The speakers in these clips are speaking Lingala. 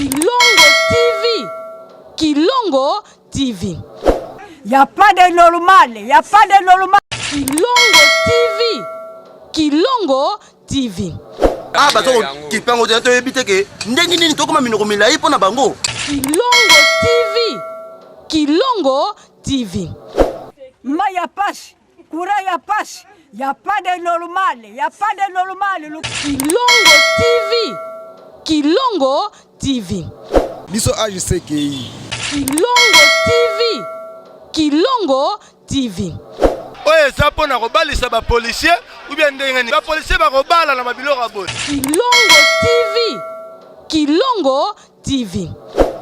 Kilongo TV. Kilongo TV. Y a pas de normal, y a pas de normal. Kilongo TV. Kilongo TV. Ah, bazo kokipe yango te, toyebi te ke ndenge nini tokoma minoko milai mpo na bango. Kilongo TV. Kilongo TV. Mai ya pasi, courant ya pasi, y a pas de normal, y a pas de normal. Kilongo TV. Kilongo TV. Biso AJCKI. Kilongo TV. Kilongo TV. Oyo eza mpo na kobalisa ba policier ou bien ndenge nini? Ba policier bakobala na babiloko ya boye. Kilongo TV. Kilongo TV.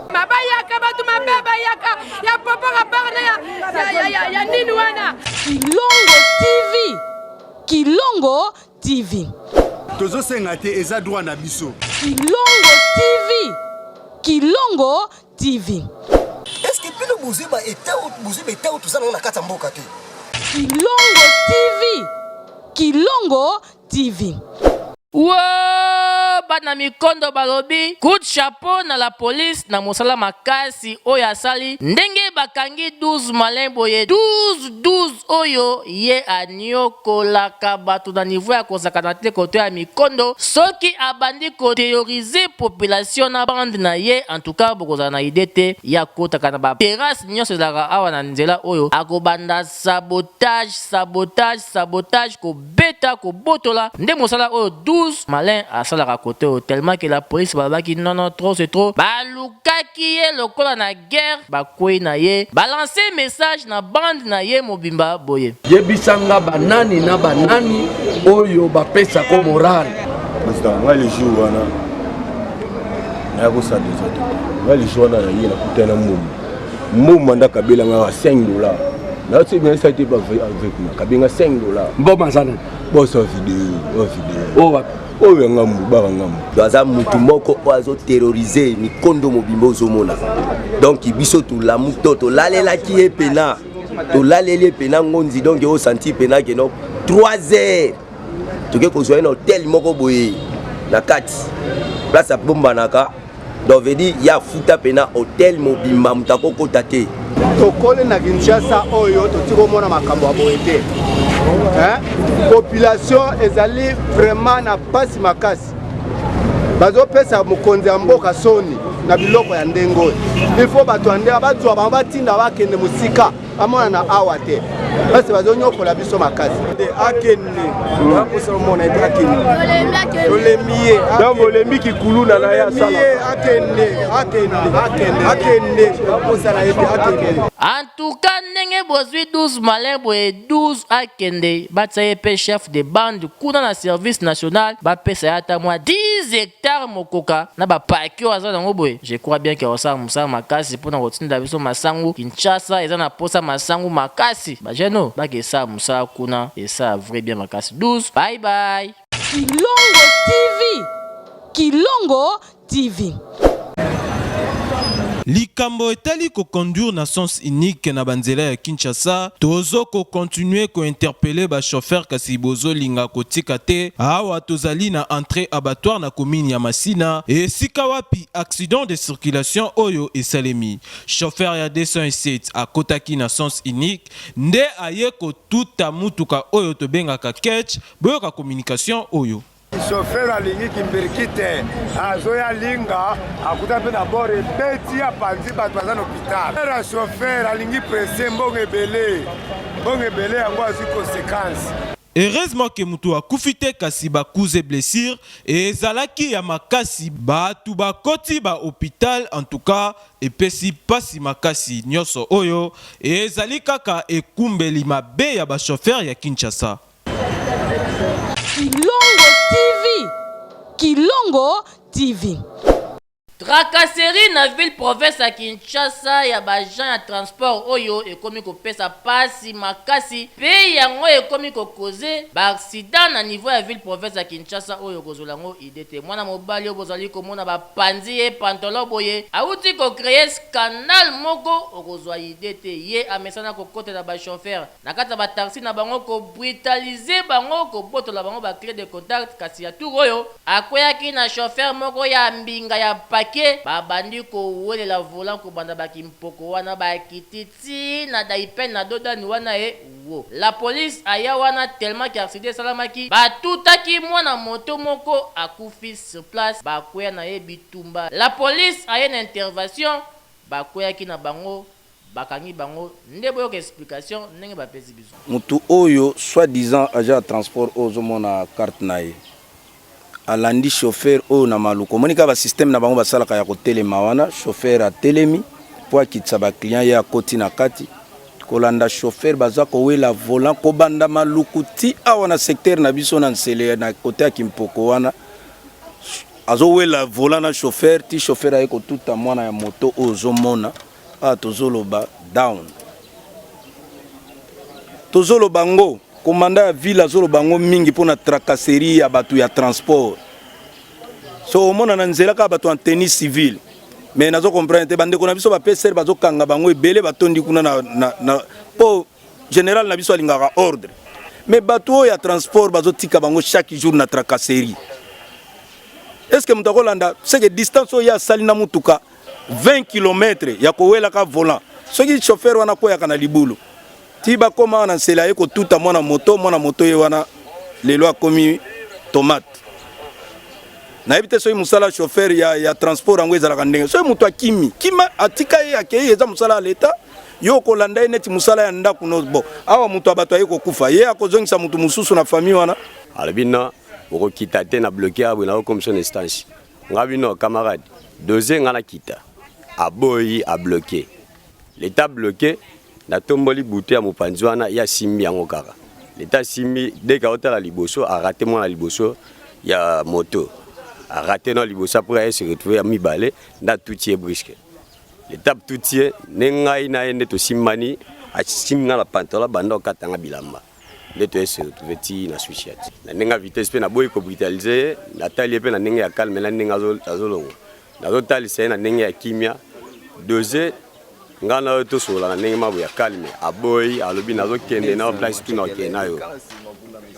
Bayaka bato mabe bayaka ya popoka barna ya, ya, ya, ya, ya nini wana. Kilongo TV. Kilongo TV. Tozosenga te, eza droit na biso. Kilongo TV. Kilongo TV. Est-ce que bino bozwi ba état bozwi ba état oyo toza nango na kati ya mboka te? Kilongo TV. Kilongo TV. Wo bana mikondo balobi coup de chapeau na la police na mosala makasi oyo asali ndenge bakangi 12 malin boye 12 12 oyo ye aniokolaka bato na niveau ya kosakana te koto ya mikondo soki abandi ko terroriser population na bande na ye en tout cas bokozala na idee te ye akotaka na ba terrasse nyonso ezalaka awa na nzela oyo akobanda sabotage sabotage sabotage kobeta kobotola nde mosala oyo 12 malin asalaka kote oyo tellement que la police balobaki non non, trop c'est trop, balukaki ye lokola na guerre, bakwei na ye balancer message na bande na ye mobimba boye. Yebisa nga banani na banani oyo bapesako morale. Président, ngai le jour wana naya kosala désordre. Ngai le jour wana naye nakutana na mboma. Mboma nde akabela nga 5 $. Nayoti bien esali te avec na kabenga 5 $. Mboma aza nani? Boso video, oyo video. Oyo wapi? Oyo ya ngambu, baka ngambu. Aza mutu moko oyo azoterroriser mikondo mobimba ozomona. Donc biso tolamu to tolalelaki ye pena. Tolaleli ye pena ngonzi, donc osanti pena ke no 3 heures. Toke kozwa ye na hotel moko boye na kati. Place abombanaka. Donc veut dire ya futa pena hotel mobimba moto akokota te. Tokoli na Kinshasa oyo toti komona makambo ya boye te. Population ezali vraiment na pasi makasi. Bazopesa mokonzi ya mboka soni na biloko ya ndenge oyo. Il faut bato ya ndenge bazwa bango batinda bakende mosika, bamona na awa te. Parce bazonyokola biso makasi. Akende, naposa omona ete akende. Tolembi ye. Donc bolembi kikuluna na ye asala. Akende, akende, akende, akende. Naposa na ye te akende. En tout cas ndenge bozwi 12 malin boye, 12 akende, batia ye mpe chef de bande kuna na service national, bapesa ye ata mwa 10 hectare mokoka na bapaki oyo aza nango boye. Je crois bien ke osala mosala makasi mpona kotinda biso masangu. Kinshasa eza na posa masangu makasi. Bajeune oyo bake esala mosala kuna, esala vrai bien makasi. 12 bye bye. Kilongo TV. Kilongo TV. Likambo etali koconduire na sens unique na banzela ya Kinshasa, tozo kocontinuer kointerpeller bachauffeur, kasi bozolinga kotika te. Awa tozali na entrée abattoir na commune ya Masina, esika wapi accident de circulation oyo esalemi. Chauffeur ya 207 akotaki na sens unique nde aye kotuta mutuka oyo tobengaka ketch. Boyoka communication oyo. Chauffeur alingi kimbiriki te, azoya linga akuta mpe na bord, ebeti apanzi bato baza na hôpital. Chauffeur alingi presse, mbongo ebele, mbongo ebele, yango azwi conséquence. Heureusement ke mutu akufi te, kasi bacoups et blessure ezalaki ya makasi, bato bakoti ba hôpital. En tout cas epesi pasi makasi. Nyonso oyo ezali kaka ekumbeli mabe ya bachauffeur ya Kinshasa. Kilongo TV. Kilongo TV. Tracasserie na ville province ya Kinshasa ya baagent ya transport oyo ekomi kopesa pasi makasi mpe yango ekomi kocauser baaccident na niveau ya ville province ya Kinshasa oyo kozwela yango idée te. Mwana mobali oyo bozali komona bapanzi ye pantalon boye awuti kocréer scandale moko, okozwa idée te. Ye amesana kokotela bachauffeur na kati ya bataxi na bango, kobrutaliser bango, kobotola bango baclé de contact, kasi ya tour oyo akweyaki na chauffeur moko ya mbinga ya paki. Bake babandi kowelela volant kobanda ba kimpoko wana bakiti ti na daipen na dodani wana e wo. La police aya wana tellement que accident esalamaki batutaki mwana moto moko akufi sur place bakweya na ye bitumba. La police aye na intervation bakweyaki na bango bakangi bango nde boyoka explication ndenge bapesi biso. Mutu oyo soit disant agent ya transport oyo ozo mona carte naye alandi chauffeur oyo na maluku omoni kaka ba système na bango basalaka ya kotelema wana chauffeur atelemi po akitisa ba client ye akoti na kati kolanda chauffeur baza kowela volant kobanda maluku ti awa na secteur na biso na nsele na kote ya kimpoko wana azowela volant na chauffeur ti chauffeur aye kotuta mwana ya moto oyo ozomona awa tozoloba down tozoloba ngo komanda ya ville azoloba ngo mingi mpo na tracasserie ya bato ya transport so omona na nzela kaka bato en tenue civile mais nazo comprendre te bandeko na biso ba PCR bazokanga bango ebele batondi kuna na, na, na po général na biso alingaka ordre mais bato oyo ya transport bazotika bango chaque jour na tracasserie est ce que moto akolanda seke distance oyo ye asali na motuka 20 km ya kowelaka volant soki chauffeur wana akweyaka na libulu ti bakoma wana nsela aye kotuta mwana moto mwana moto ye wana lelo akomi tomate nayebi te soki mosala chauffeur ya, ya transport yango ezalaka ndenge soki moto akimi kima atika ye akei eza mosala ya leta yo okolanda ye neti mosala ya ndako no bo awa moto ya bato aye kokufa ye akozongisa moto mosusu na famille wana alobi no okokita te na bloke ya boye nakokomisa na instance Nga bino camarade dose nga nakita aboyi a bloque l'etat bloque natomboli bouton ya mopanzi wana ye asimbi yango kaka l'etat asimbi dès aotala liboso a rate mwana liboso ya moto a rate na liboso après aye se retrouver ya mibale nde atuti ye brusque l'etat tuti ye nde ngai na ye nde tosimbani asimbi nga na pantalon abanda okata nga bilamba nde toye se retrouve ti na switchat na ndenge ya vitesse mpe naboyi kobrutalize ye natali ye mpe na ndenge ya calme na ndenge azolongwa nazotalisa ye na ndenge ya kimia dose ngai na yo tosolola na ndenge mabo ya calme aboyi alobi nazokende na yo place tuna okende na yo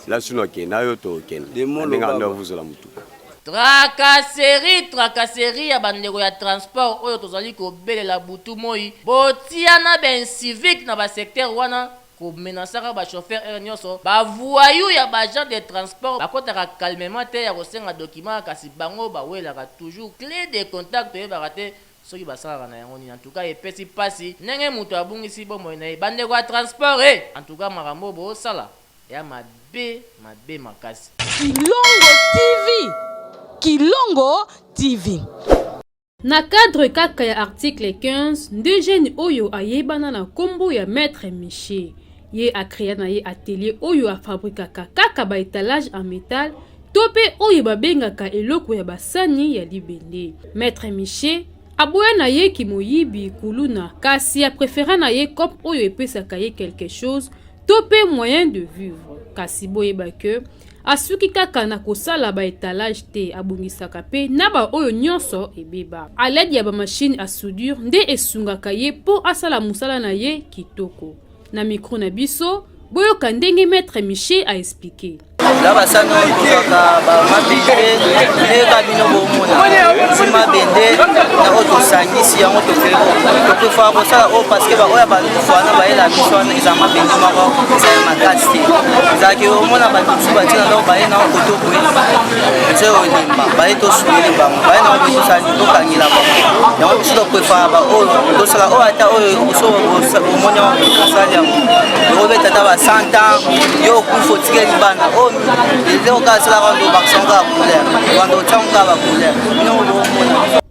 place tuna okende na yo tokende na ndenge ando avuzola motuka Tracasserie, tracasserie ya bandeko ya transport oyo tozali kobelela butu moi, botia na ba inciviques na ba secteurs wana Ko menacaka ba chauffeurs heure nionso, ba voyous ya ba agents de transport bakotaka calmement te ya kosenga document kasi bango bawelaka toujours cle de contact toyebaka te soki basalaka na yango nini en tout cas epesi pasi ndenge mutu abungisi bomoi na ye bandeko ya transport he en tout cas makambo oyo bosala ya mabe mabe makasi. Kilongo TV Kilongo TV. Na cadre kaka ya article 15 nde jeune oyo ayebana na kombo ya Maitre Miche. Ye a crea na ye atelier oyo a fabrikaka kaka ba etalages en metal to pe oyo babengaka eloko ya ba sani ya libende. Maitre Miche aboya na ye kimoyibi, kuluna, kasi a prefera na ye coop oyo epesaka ye quelque chose to pe moyen de vivre. Kasi boyeba que Asuki kaka na kosala ba etalage te, abongisaka pe na ba oyo nionso ebeba. A l'aide ya ba machines à soudure nde esungaka ye po asala musala na ye kitoko. Na micro na biso, boyoka ndenge maitre Miche a expliquer. Na basani oyo tozwaka bamabende nde ka bino bomona ti mabende na oyo tosangisi yango toprefera kosala oyo parceke baoyo ya balufu wana bayela biso wana eza mabende moko eza ya makasi te ezalaki omona bato mosusu batina ndako baye na koto boye nze olemba baye tosungeli bango baye na boye tosali tokangela bango yango biso toprefera baoyo tosala oyo ata oyo so omoni yango osali yango ekobeta ata ba 100 ans yo okufa otikeli bana oyo eloko kaka asalaka ndo bakisa yango kaka couleur bando otyango kaka bacouleur bino bomona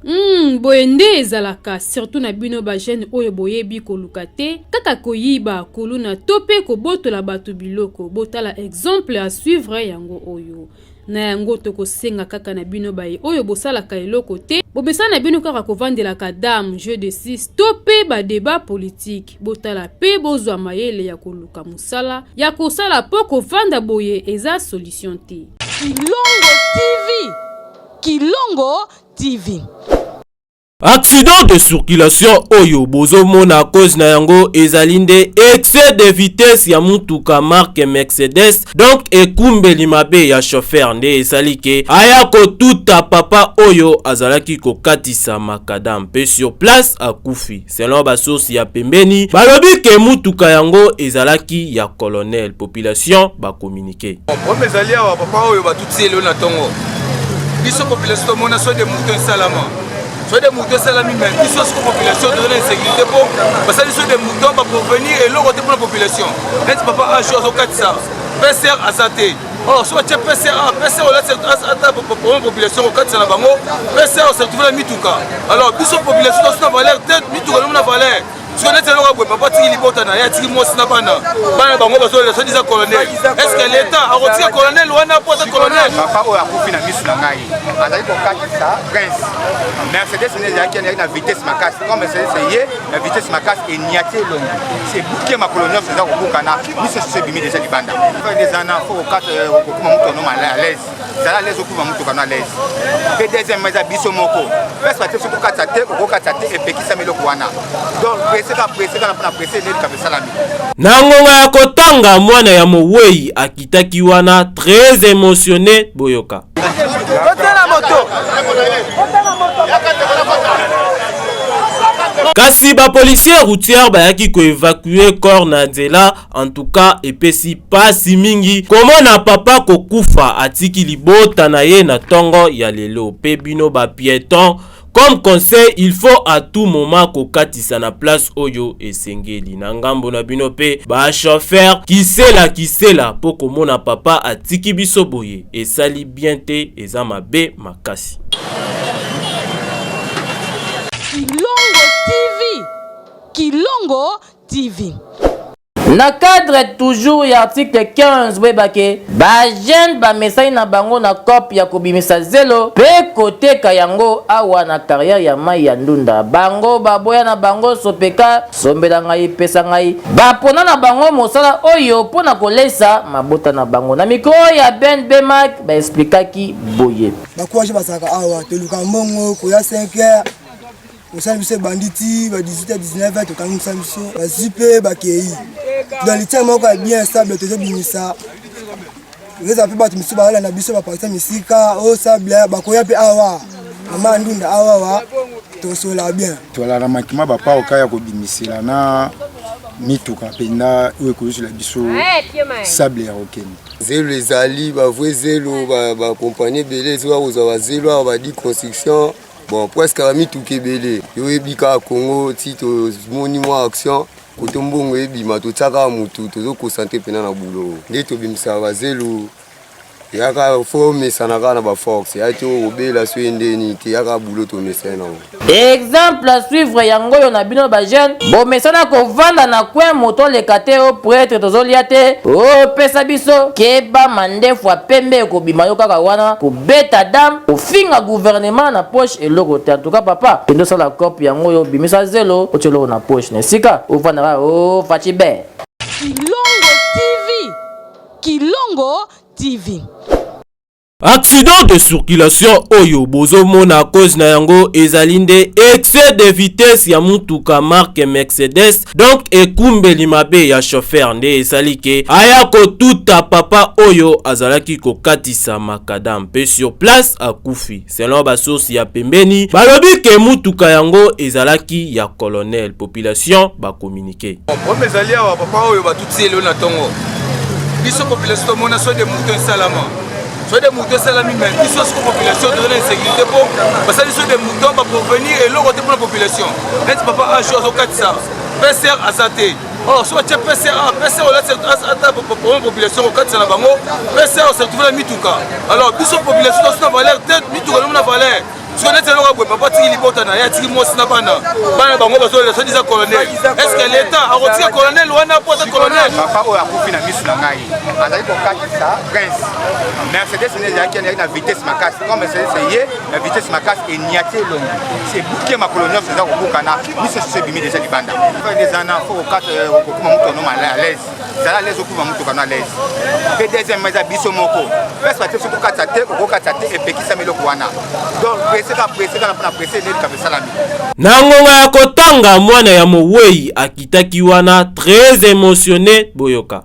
Boye nde ezalaka surtout na bino ba jeune oyo boyebi koluka te kaka koyiba, kuluna to pe kobotola batu biloko botala exemple à suivre yango oyo. Na yango tokosenga kaka na bino baye oyo bosalaka eloko te bomesana na bino kaka kovandelaka dame, jeu de 6 to pe ba debat politique botala pe bozwa mayele ya koluka mosala ya kosala po kovanda boye eza solution te. Kilongo TV, Kilongo TV. Accident de circulation oyo bozomona cause na yango ezali nde excès de vitesse ya mutuka marque Mercedes, donc ekumbeli mabe ya chauffeur nde esali ke aya kotuta papa oyo azalaki kokatisa makadam mpe sur place akufi. Selon ba sources ya pembeni, balobi ke mutuka yango ezalaki ya colonel. Population ba communiquer. Problème ezali awa papa oyo batuti ye lelo na tongo. Biso population tomona saut de mouton esalama. Saut de mouton esalami mais biso siko population toza na insécurité po basali saut de mouton ba provenir eloko te pona population. Neti papa Ajo azokatisa PCR aza te. Or soki batie PCR awa PCR olati ata problème population kokatisa na bango PCR ose retrouve na mituka. Alors biso population toza na valeur te mituka nomi na valeur. Soki neti eloko boye papa atiki libota na ye atiki mwasi na bana bana bango bazolela soki eza colonel est ce que l'état akotika colonel wana mpo aza colonel? Papa oyo akufi na misu na ngai azali kokatisa prince Mercedes nde ezalaki ezalaki na vitesse makasi comme Mercedes eye na vitesse makasi eniati elongi ebuki makolo nyonso eza kobukana miso susu ebimi deja libanda eza na fo kokata kokuma moto no à l'aise zala à l'aise okuma motuka no à l'aise mpe deuxièmement eza biso moko place batie biso kokatisa te okokatisa te epekisami eloko wana donc presse kaka presse kaka mpona presse nde likambo esalami. Na ngonga ya kotanga mwana ya mowei akitaki wana très emotionne, boyoka. Kasi ba policiers routières bayaki ko evacuer corps na nzela. En tout cas epesi pasi mingi komona papa kokufa atiki libota na ye na tongo ya lelo. Pe bino ba piétons, comme conseil, il faut à tout moment kokatisa na place oyo esengeli. Na ngambo na bino pe ba chauffeur, kisela kisela po komona papa atiki biso boye esali bien te, eza mabe makasi. Kilongo TV, Kilongo TV. Na cadre toujours ya article 15, boyeba ke ba jeunes bamesani na bango na coop ya kobimisa zelo pe koteka yango awa na carrière ya mayi ya ndunda. Bango baboya na bango sopeka, sombela ngai, pesa ngai. Bapona na bango mosala oyo po na kolesa mabota na bango. Na micro ya Ben Bemac ba explikaki boye. Ba courage bazalaka awa, toluka mbongo koya 5 heures mosala biso ebandi ti ba 18 19 heures tokangi mosala biso, bazwi mpe bakei dans litière moko ya bien sable tozobimisa eza mpe bato mosusu balala na biso baparti misika oyo sable bakoya mpe awa mama ndunda awawa tosola bien. Tolala makima bapao kaya kobimisela na mituka mpenza oyo ekozwela biso sable ya kokende. Zelo ezali bavwe zelo bakompani ebele ezoka kozwa bazelo awa badi construction bon presque bamituka ebele. Yo oyebi kaka Congo ti tomoni mwa action koto mbongo ebima totia kaka motu tozoconcentre mpena na bulo nde tobimisaka bazelo yaka fo omesana kaka na baforce ya ti okobela so ye ndeni te yaka bulo tomesana nango. Exemple à suivre yango oyo na bino ba jeune bomesana kovanda na coin moto aleka te o pretre tozolia te o pesa biso keba mandefu ya pembe ekobima yo kaka wana kobeta dame kofinga gouvernement na poche eloko te. En tout cas papa kende osala cope yango oyo obimisa zelo otia eloko na poche na esika ovanda kaka o Fatshi be. Kilongo TV, Kilongo TV. Accident de circulation oyo bozomona cause na yango ezali nde excès de vitesse ya mutuka marque Mercedes, donc ekumbeli mabe ya chauffeur nde esali ke aya kotuta papa oyo azalaki kokatisa makadam mpe sur place akufi. Selon ba sources ya pembeni, balobi ke mutuka yango ezalaki ya colonel. Population ba communiquer. Problème ezali awa papa oyo batuti ye lelo na tongo. Biso population tomona saut de mouton esalama. Saut de mouton esalami mais biso siko population toza na insécurité po basali saut de mouton ba provenir eloko te pona population. Neti papa Ajo azokatisa PCR aza te. Or soki batie PCR awa PCR olati ata problème population kokatisa na bango PCR ose retrouve na mituka. Alors biso population toza na valeur te mituka nomi na valeur. Soki neti eloko boye papa atiki libota na ye atiki mwasi na bana bana bango bazolela soki eza colonel est ce que l'état akotika colonel wana mpo aza colonel? Papa oyo akufi na misu na ngai azali kokatisa prince Mercedes nde ezalaki ezalaki na vitesse makasi comme Mercedes eye na vitesse makasi eniati elongi ebuki makolo nyonso eza kobukana miso susu ebimi deja libanda eza na fo kokata kokuma moto no à l'aise. Zala à l'aise okuva motuka no à l'aise. Mpe deuxièmement eza biso moko. Place batie biso kokatisa te, okokatisa te, epekisami eloko wana. Donc presse kaka presse kaka mpona presse nde likambo esalami. Na ngonga ya kotanga mwana ya mowei akitaki wana très emotionne boyoka.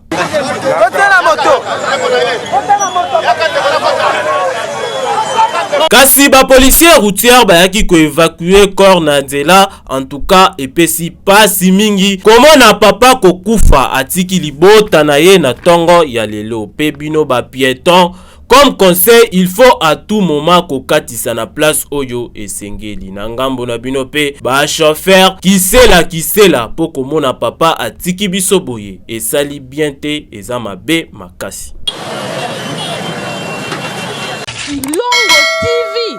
Kasi ba policiers routières bayaki ko evacuer corps na nzela. En tout cas epesi pasi mingi komona papa kokufa atiki libota na ye na tongo ya lelo. Pe bino ba pietons comme conseil il faut à tout moment kokatisa na place oyo esengeli. Na ngambo na bino pe ba chauffeur kisela kisela po komona papa atiki biso boye esali bien te, eza mabe makasi. Kilongo TV,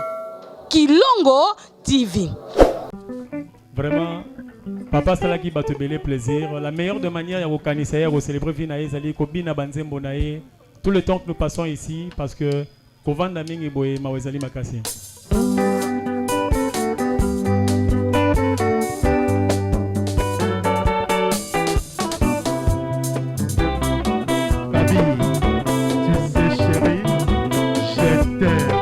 Kilongo TV. Vraiment papa asalaki bato ebele plaisir. La meilleure de manière ya kokanisa ye, ya kocélébrer vie na ye ezali kobina banzembo na ye tout le temps que nous passons ici, parce que kovanda mingi boye mawa ezali makasi. Babi, tu sais chérie, je t'aime.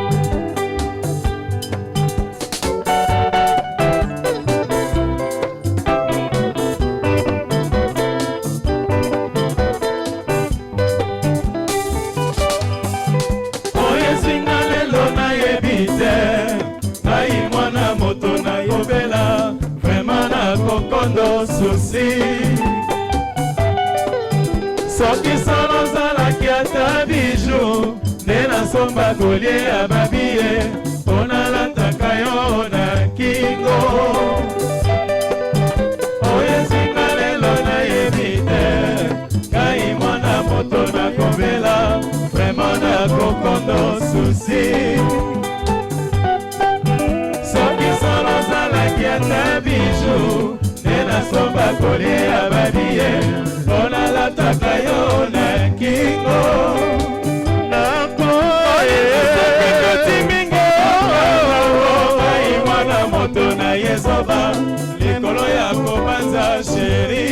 Oyo ezinga lelo nayebi te, ngai mwana moto nakobela vraiment nakokondo susi. Soki solo ozalaki ata bijou, nde nasomba kolie ya babiye mpo nalataka yo na kingo. Oyo ezinga lelo nayebi te, ngai mwana moto nakobela vraiment nakokondo susi. Soki solo ozalaki ata bijou, nde nasomba kolie ya babiye mpo nalataka yo na kingo. Nakoyekoti mingi ngai mwana moto na ye zoba likolo ya kobanza sheri.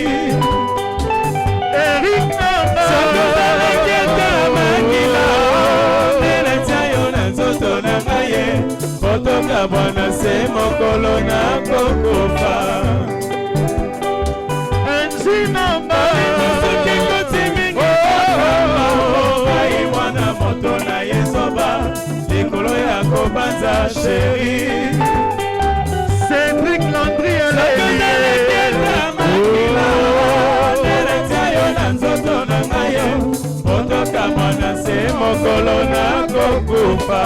Soki ozalaki ata makila, nde natia yo na nzoto na ngai ye, po tokabwana se mokolo nakokufa. Soki ekoti mingi ngai mwana moto na ye zoba likolo ya kobanza sheri. Cédric Landry natia yo na nzoto na ngai yo, po tokamwana se mokolo nakokufa.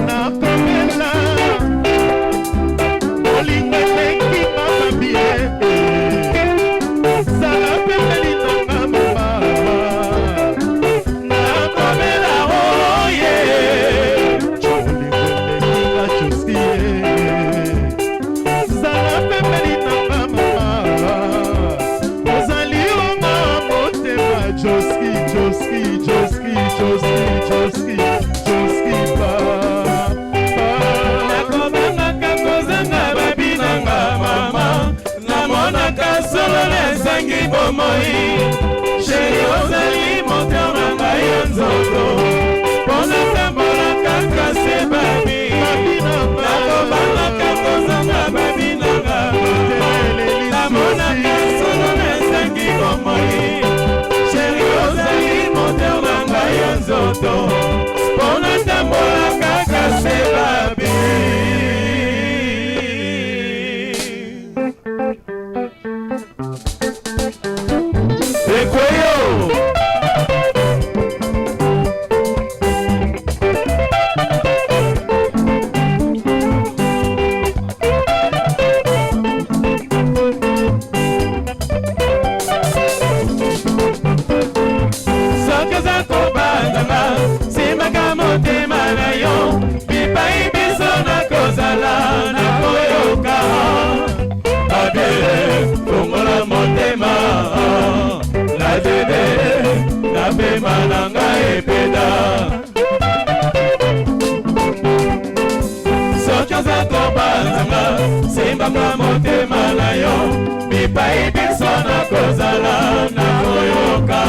Nakomela bolingo elengi mama bie, zala pembeni nanga mama. Nakomela oye bolingo elengi nga josie, zala pembeni nanga mama, ozali onga motema joski joski joski joski joski joski pa. Nakobangaka kozanga babi nanga mama, namonaka solo ezangi bomoi. Sheri ozali moteur na ngai ya nzoto, mpo natambola kaka se babi. Nakobangaka kozanga babi nanga, namonaka solo ezangi bomoi. Sheri ozali moteur na ngai ya nzoto, mpo natambola kaka se babi. Ekweyo soki oza kobanzanga, simbaka motema na yo, bipai biso nakozala nakoyoka. Babie fongola motema na dede na pema na ngai epeda. Soki oza kobanzanga, simbaka motema na yo, bipai biso nakozala nakoyoka.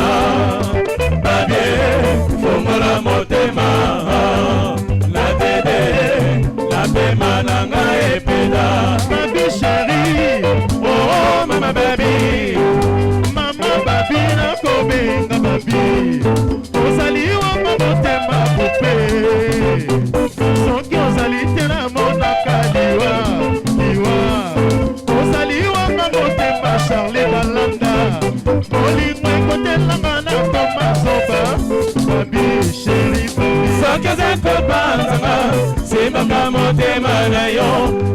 Simbaka motema na yo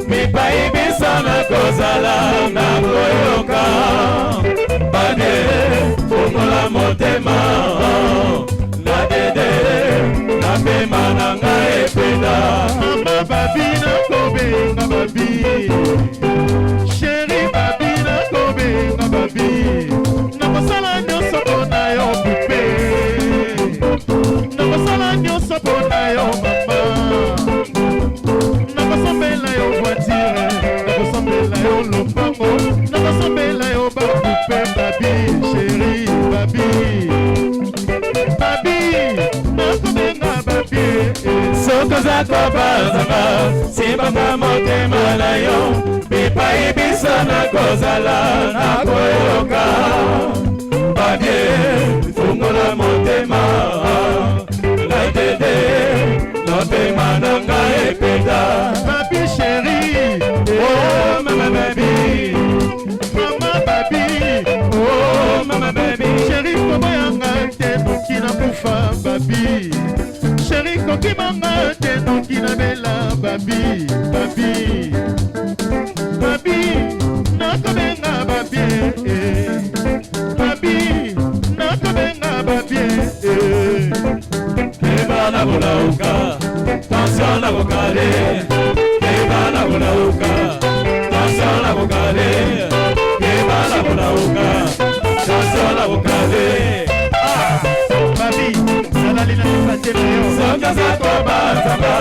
bipai biso nakozala nakoyoka babie fungola motema na dede na pema na ngai epeda mama babi nakobenga babi sheri babi nakobenga babi nakosala nyonso mpo na yo pupe nakosala nyonso mpo na yo mama nakosombela yo voitire nakosombela yo lopango nakosombela yo bapupe babi sheri babi babi nakobenga babi soki oza kobanzanga simbaka motema na yo bipai biso nakozala nakoyoka babie fungola motema ngai tete motema na ngai epeta babi sheri oh mama babi mama babi oh mama babi sheri koboyanga te noki nakufa babi sheri kokimanga te noki nabela babi babi babi nakobenga babi eh. babi nakobenga babi eh. keba na kolauka tension na kokale keba na kolauka tension na kokale keba na kolauka tension na kokale babi nalali na mipate na yo soki oza kobanzamba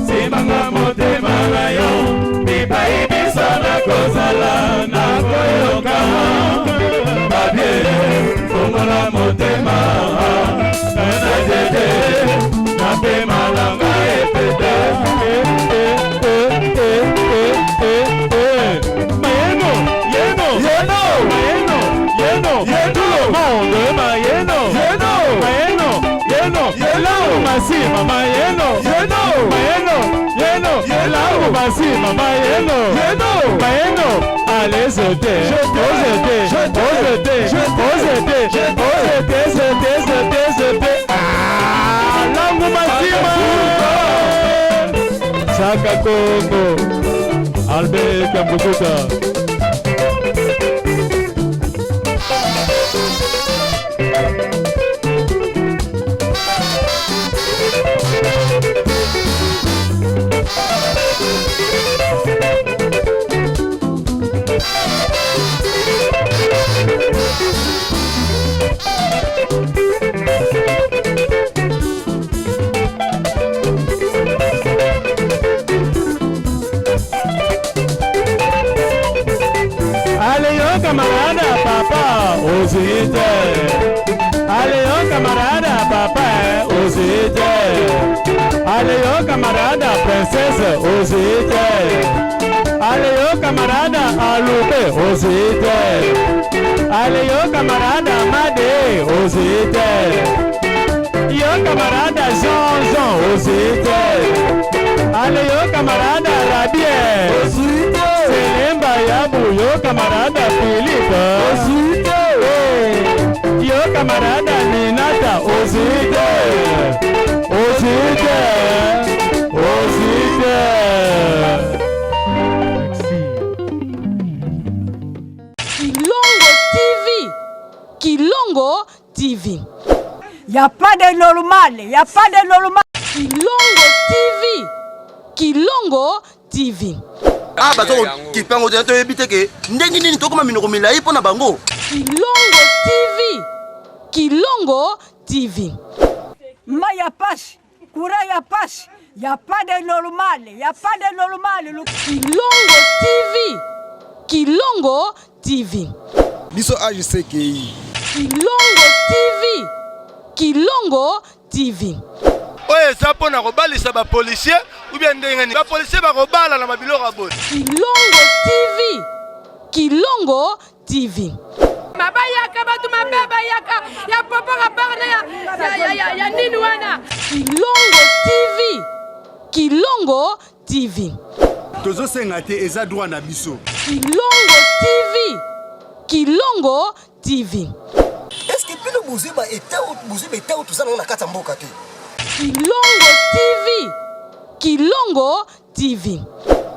simbanga motema na yo bipai biso nakozala nakoyoka babie fongola motema na tete na pema na ngai epete Mayeno, yeno, yeno, mayeno, yeno, tout le monde, mayeno, yeno, mayeno, yeno, yeno, masima, mayeno, yeno, mayeno, yeno, yeno, masima, mayeno, yeno, mayeno, allez jeter, jeter, jeter, jeter, jeter, jeter, jeter, jeter, jeter, ah, langu masima, Chaka Congo, Albert Kambukuta. Allez, yo camarade, papa, osite. Allez, yo camarade, papa, osite. Allez, yo camarade, princesse, osite. Allez, yo camarade, aloupé, osite. Allez, yo camarade, Amadé, osite. Yo camarade, Jean, Jean, osite. Allez, yo camarade, Rabie, osite. Selemba Yabu, yo camarada Philippe. Osite. Yo camarada Ninata, osite. Osite. Osite. Kilongo TV. Kilongo TV. Y a pas de normal, y a pas de normal. Kilongo TV. Kilongo TV. Ah, bazo kokipe yango te toyebi te ke ndenge nini tokoma minoko milai mpo na bango. Kilongo TV. Kilongo TV. Mai ya pasi, courant ya pasi, y a pas de normal, y a pas de normal. Kilongo TV. Kilongo TV. Biso AJCKI. Kilongo TV. Kilongo TV. Oyo eza mpo na kobalisa bapolisier ou bien ndenge nini bapolisier bakobala na babiloko ya boye. Kilongo TV. Kilongo TV. Bayaka bato mabe bayaka ya popoka parle ya, ya, ya, ya, ya nini wana. Kilongo TV. Kilongo TV. Tozosenga te eza droit na biso. Kilongo TV. Kilongo TV. Est-ce que bino bozwi ba etat bozwi ba etat oyo toza nango na kati ya mboka te? Kilongo TV. Kilongo. Kilongo TV.